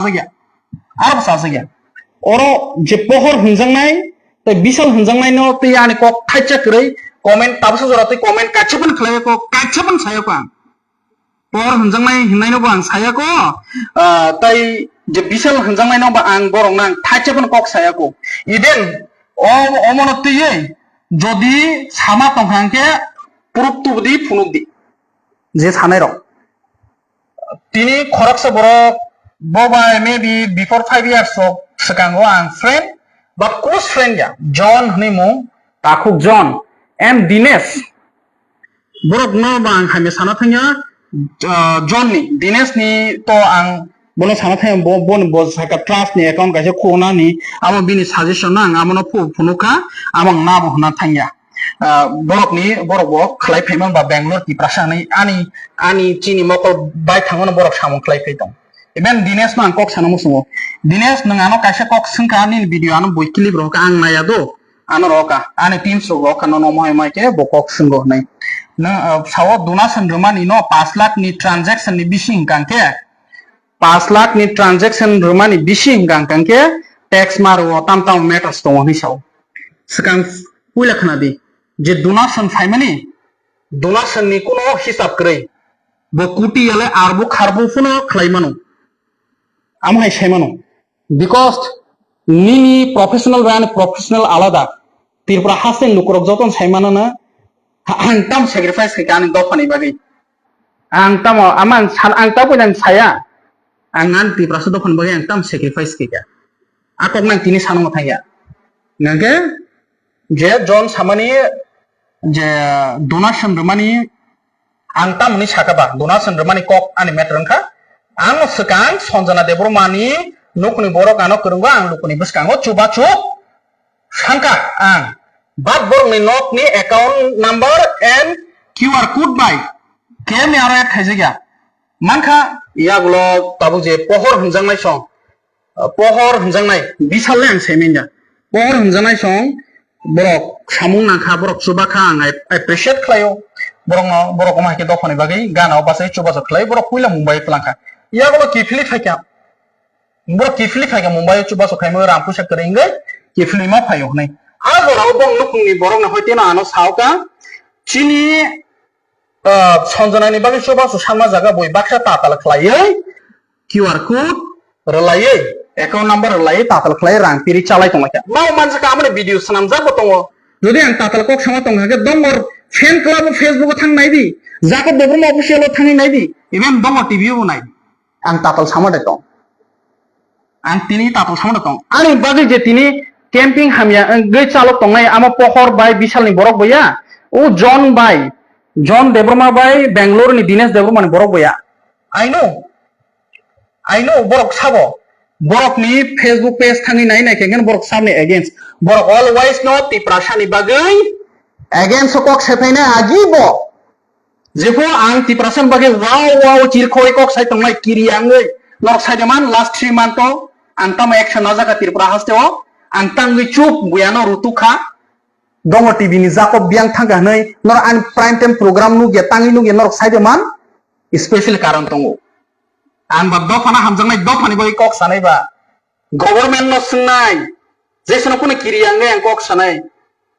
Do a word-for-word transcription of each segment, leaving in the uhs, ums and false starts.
Chajak ya. Aro bo chajak ya. Oro je pohor hwnjaknai tei bisal hwnjaknai no tei ani kok thaisa kwrwi comment tabuksa jora tei comment kaisa phano khlai ya kok, kaisa phano saya kok ang. Pohor hwnjaknai hwnnaino bo ang saya ko, ah, tei je bisal hwnjaknaino bo ang borokno ang thaisa phano kok saya ko. Even o, omono twiwi jodi sama tongkha hwnkhe proof tubudi phunukdi je sanairok. Tini khoroksa borok bo bai maybe before five years rok swkango ang friend, but close friend ya, John hwnwi mung, takhuk John and Dinesh. Borok no ba ang hamya sana thangya, ah, John ni, Dinesh ni to ang bono sana thangya, bo, bo, bo saka trust ni account kaisa khulna ni, amo bini suggestion no ang amo no phu-, phunukha, amo ang nabo hwnna thangya. Ah, borok ni, borok bo khlai phai man ba Bangalore Tiprasa ni, ani, ani chini mokol bai thango no borok samung khlai phai tong. Even Dinesh no ang kok sana musungo. Dinesh nwng ano kaisa kok swngkha nini video ano boi clip rohorkha ang naya do. Ano rohorkha, ani teams rok rohorkha, nono mohai mai khe bo kok swnggo hwnwi. Nwng, ah, sao donation rwmani no pash lakh ni transaction ni bisi hwnkha hwnkhe, pash lakh ni transaction rwmani bisi hwnkha hwnkha hwnkhe tax ma rwo tam tam matters tongo hwnwi sao. Swkang puila khna di je donation phaimani, donation ni kuno hisab kwrwi. Bo kuti yale arbu kharbu phano khlai mano. Amo hai sai mano. Because nini professional bai ani professional alada. Tripura haste ni lukurok joto sai mano na. Ha-, ang tam sacrifice khaikha ani dopha ni bagwi. Ang tamo, ama ang san, ang tamo nang saya. Ang ani Tiprasa dopha ni bagwi ang tam sacrifice khaikha. A kok nang tini sano thangya. Nangkhe je John samani je donation rwmani ang tamoni saka ba, donation rwmani kok ani matter wngkha. Ang swkang Sanjana Debbarma ni nokni borok ano kwrwngo, ang lukuni bwskango chubachu sangkha ang. But borokni nokni account number and Q R code bai kemni aro add khaijakya. Mankha yagulo tabuk je pohor hwnjaknai song. Ah, pohor hwnjaknai, bisal le ang sai manya. Pohor hwnjaknai song, borok samung nangkha, borok chubakha, ang ap-, appreciate khlaio. Borokno, borok omo hai khe dophani bagwi gana o bachai chubachu khlai, borok puila Mumbai o twlangkha. Yagulo kiphilwi phaikha, borok kiphilwi phaikha Mumbai o chubachu khaimwi Rampuisa kwrwi wngwi kiphilwi ma phaio hwnwi. A jorao bong nukhungni borokno hoi teno ano saokha, chini, ah, Sanjanani bagwi chubachu sanma jaga bui baksa tatal khlaiwi, Q R code rwlaiwi, account number rwlaiwi tatal khlai rang piri chalai tonglaikha. Mao manjak amoni video swnamjak bo tongo. Jodi ang tatal kok sama tongkha khe Dongor fan club o Facebook o thang naidi, Jakob Debbarma official o thangwi naidi, even Dongor T V o bo nai. Ang tatal sama de tong. Ang tini tatal sama de tong. Ani bagwi je tini camping hamya wngwi chalok tongnai amo pohor bai bisalni borok boya, o John bai, John Debbarma bai Bangalore ni Dinesh Debbarma ni borok boya. I know. I know, borok sabo. Borok ni Facebook page thangwi nai nai khe borok sabni against. Borok always no Tiprasa ni bagwi against o kok sephainai agi bo. Jepho ang Tiprasa ni bagwi wow wow chirkhoi kok sai tongnai kiri angwi. Norok sai de man last three month o ang tamo action najaka Tripura haste o ang tangwi chup buyano rutukha. Dongo T V ni Jakob biyang thangkha hwnwi norok ani prime time program nukya tangwi nukya norok sai de man. Special karon tongo. Ang ba dophano hamjaknai, dophani bagwi kok sanai ba. Government no swngnai. Jesano kunu kiri ang ang kok sanai.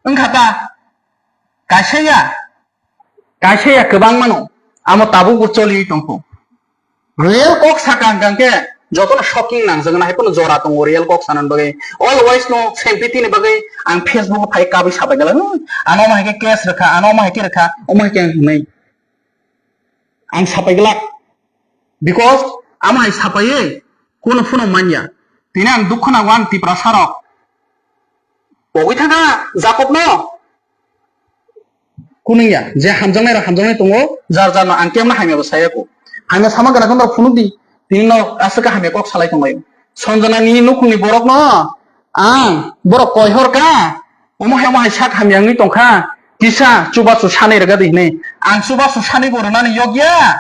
Wngkha ta? Kaisa ya. Kaisa ya kwbang mano. Amo tabuk bo choli tongkho. Real kok saka hwnkha khe jotono shocking nangjak na, hai phano jora tongo real kok sanani bagwi. Always no sympathy ni bagwi ang Facebook o phai kabui sabai gala. Hmm, ano omo hai khe case rwkha, ano omo hai khe rwkha, omo hai khe ang hwnwi. Ang sapai glak. Because amo hai sapaiwi kuno phano manya. Tini ang dukho nango ani Tiprasa rok. Pogwi thangkha Jakob no. Kunungya, je hamjaknai rok hamjaknai tongo, jar jar no ang kemno hamya bo saya ko. Hamya sama gana khe norok phunuk di. Tini no aswk khe hamya kok salai tonglaio. Sanjana ni nukhungni borok no ang borok koi hor kha. Omo hai, omo hai sak hamya wngwi tongkha, kisa chubachu sanai rwgadi hinwi. Ang chubachu sanai bo rwnani yokya.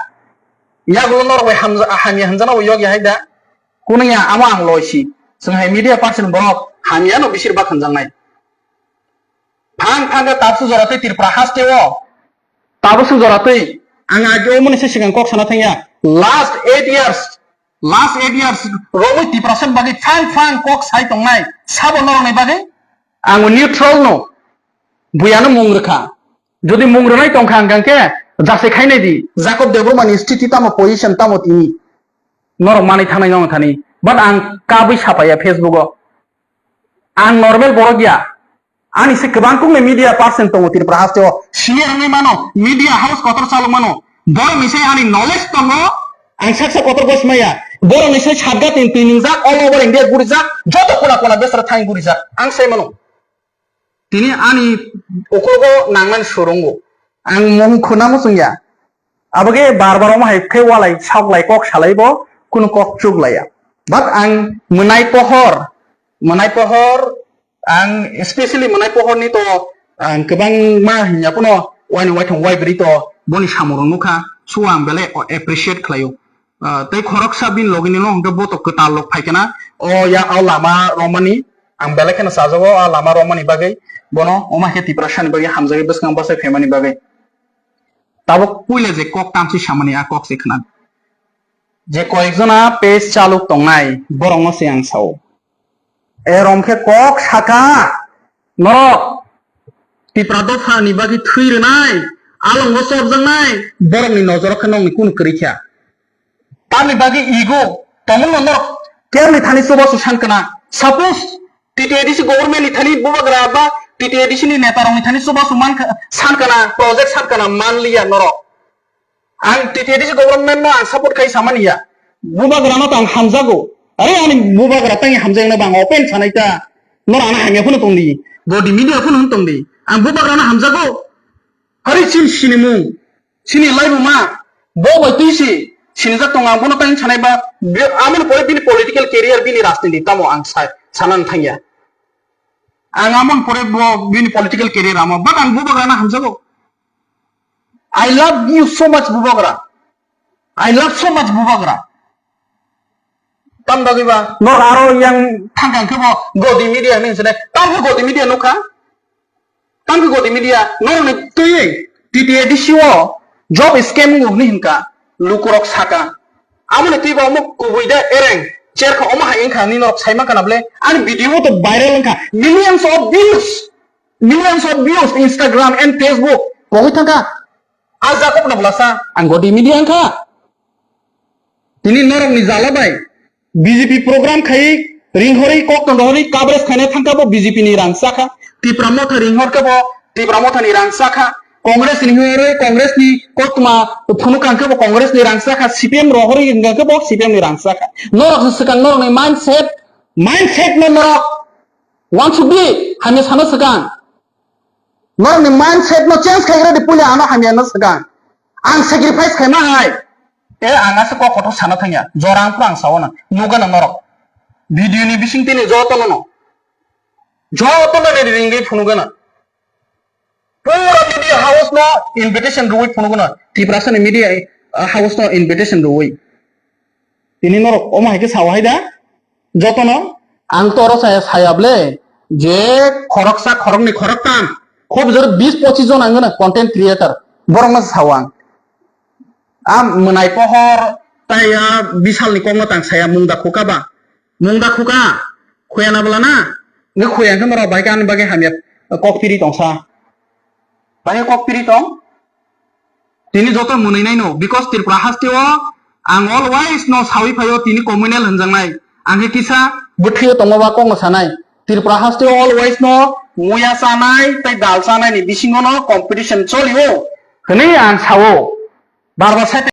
Yagulo norok bai hamja-, hamya hwnjaknabo yokya hai da. Kunungya amo ang loisi. Chwng hai media person borok hamyano bisir bak hwnjaknai. Phang phang khe tabsu jora twi Tripura haste o. Tabsu jora twi. Ang age omoni se sikang kok sana thangya. Last eight years. Last eight years romwi Tiprasa bagwi phang phang kok sai tongnai sabo norokni bagwi? Ang neutral no, buyano mung rwkha. Jodi mung rwnai tongkha hwnkha khe jase khainai di. Jacob Debbarma ni sthiti tamo, position tamo tini? Norok manwi thangnai nong thani. But ang kabwi sapaiya Facebook o. Ang normal borok ya. Ani se kwbang kukni media person tongo Tripura haste o. Senior wngwi mano, media house kotor chalok mano. Borok ni se ani knowledge tongo. Ang saksa kotor gos maya. Borok ni se satga tin tin ningjak, all over India gurijak, joto kona kona besra thang gurijak. Ang sai mano. Tini ani uklogo nangmani surungo. Ang mung khuna muchung ya. Aboge bar bar omo hai khe walai sok lai kok salai bo kunu kok chuk laiya. But ang mwnai pohor, mwnai pohor ang specially mwnai pohor ni to ang kwbangma hinya kuno wani waithong wai bri to boni samung rok nukha. So ang belai appreciate khlaio. Ah, tei khoroksa bini logi ni no hwnkhe bo to kwtal lok phai kana. O ya o lama romani ang belai kheno chajago, o lama romani bagwi bono omo hai khe Tiprasa ni bagwi hamjagwi bwskang bwsai phaimani bagwi. Tabuk puila je kok tamsi samani a kok se khna. Je koyekjona page chaluk tongnai borokno se ang sao. E rom khe kok saka. Norok Tipra dopha ni bagwi thwi rwnai, alongo chopjaknai, borokni nojoro khe nokni kunu kwrwi kha. Tamni bagwi ego tongmungno norok kemni thani chubachu san kana? Suppose T T A D C government ni thani bubagra ba T T A D C ni neta rokni thani chubachu man kha-, san kana, project san kana, man liya norok. Ang T T A D C government no ang support khai samani ya. Bubagra no tang hamjago. Are ani bubagra tang hamjak na bang open sanai ta. Nor ana hamya phone tong di. Godi media phone tong di. Ang bubagra no hamjago. Are chin sinimung. Sini lai bu ma. Bo bai tui si. Sini jak tong ang bono tang sanai ba. Bi-, amon pore bini political career bini rajniti tamo ang sai. Sanan thangya. Ang amon pore bo bini political career amo. But ang bubagra no hamjago. I love you so much, Bubagra. I love so much, Bubagra. Tam bagwi ba, nor aro yang thangkang khe bo Godi Media hinwi hinwi tam khe Godi Media nukha. Tam khe Godi Media, norokni twi T T A D C o job scam wngo hinwi hinka, lukurok saka. Amoni twi ba omo kubui da ereng, cherkha omo hai wngkha hinwi norok sai mankha na bwle. Ani video bo to viral wngkha, millions of views. Millions of views, Instagram and Facebook. Pogwi thangkha. A Jacob no bwlasa. Ang Godi Media wngkha. Tini norokni jala bai B J P program khai ringhorwi kok tong rohorwi coverage khaina thangkha bo B J P ni rang chakha. Tipra Motha ringhor khe bo Tipra Motha ni rang chakha. Congress ni hwnwi Congress ni koktma phunuk kha khe bo Congress ni rang chakha. C P M rohorwi hwnkha khe bo C P M ni rang chakha. Norok se swkang norokni mindset, mindset no norok Wansukdi, hamya sana swkang. Norokni mindset no change khai rwdi, puila ano hamya no swkang. Ang sacrifice khaima hai. E, ang asa kok kotor sana thangya. Jora ang pura ang sawo na. Nugana norok. Video ni bising tini joto no no. Joto no ni ringri phunugana. Pura media house no invitation rwui phunugana. Tiprasa ni media, uh, house no invitation rwui. Tini norok omo hai khe sawa hai da? Jotono? Ang to oro saya, saya ble, je khoroksa, khoroknwi, khoroktham, khub jora bis pochis jon ang gana content creator, borokno sawa ang. A mwnai pohor, tai a bisalni kokno tang saya mungda khuka ba? Mungda khuka? Khuya na bwla na? Nge khuya khe norok bai khe ani bagwi hamya kok piri tongsa. Bai kok piri tong? Tini joto mwnwi nai no, because Tripura haste o ang always no sawi phaio tini communal hwnjaknai. Ang khe kisa bwthwio tongma ba kokno sanai. Tripura haste o always no muya chanai tei dal chanai ni bisingo no competition cholio. Hwnwi ang sao. Bar bar sai